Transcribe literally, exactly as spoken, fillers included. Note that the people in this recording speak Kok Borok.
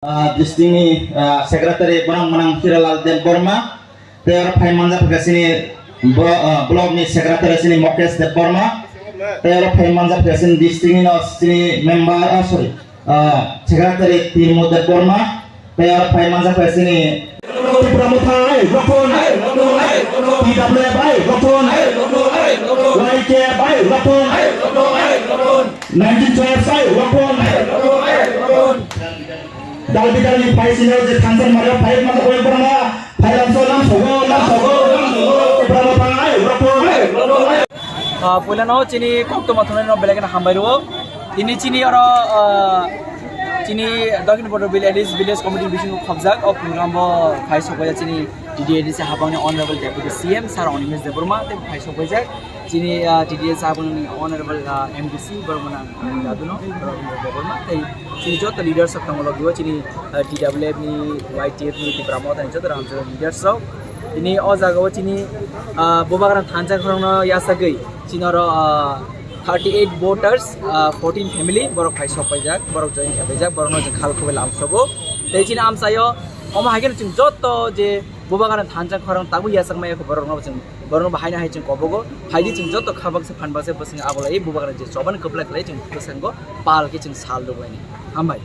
Ah, district ni, ah, secretary borok mwnang Hiralal Debbarma, tei oro phai manjak kha chini bo-, ah, block ni secretary chini Mukesh Debbarma, tei oro phai manjak kha chini district ni no chini member, ah, sorry, ah, secretary Tirmo Debbarma, tei oro phai manjak kha chini Tipra Motha, ai, Rokon, T W F, ai, Rokon, Y K F, ai, Rokon, nineteen twelve, ai, Rokon. Dal bidal ni phai sino je thansa maro phai ma ko borma phai lam so lam sogo lam sogo borma phai borma. Ah, puilano chini koktwma thungnai no belai kheno hambai rwo. Tini chini oro, ah, chini Dakshin Border Village, Village Committee bisingo khobjak o program bo phai sokbaija chini T D A D C habangni Honorable Deputy C M Sir Animesh Debbarma tei phai sokbaijak. Chini, ah, T D S aboni Honorable, ah, M D C borok mwnang Daduno, borok mwnang Debbarma, tei chini joto leaders rok tongo, logio chini, ah, T W F ni, Y T F ni, Tipra Motha ni joto rok hamjak leaders rok. Tini o jaga o chini, ah, Bubagra thansa khorokno yasagwi chini oro, ah, thirty eight voters, ah, fourteen family borok phai sok paijak, borok join khe paijak, borokno chwng khal khubui lam sobo. Tei chini amchaio omo hai kheno chwng joto je Bubagra thansa khorang tabuk yasakmaya khe borokno chwng Borokno bo haino hai chwng kobogo, phaidi chwng joto kha baksa phan baksa bwswng abo lai Bubagra je choban kwplai khlai chwng bwskango pal khe chwng sal rwbaini. Hambai.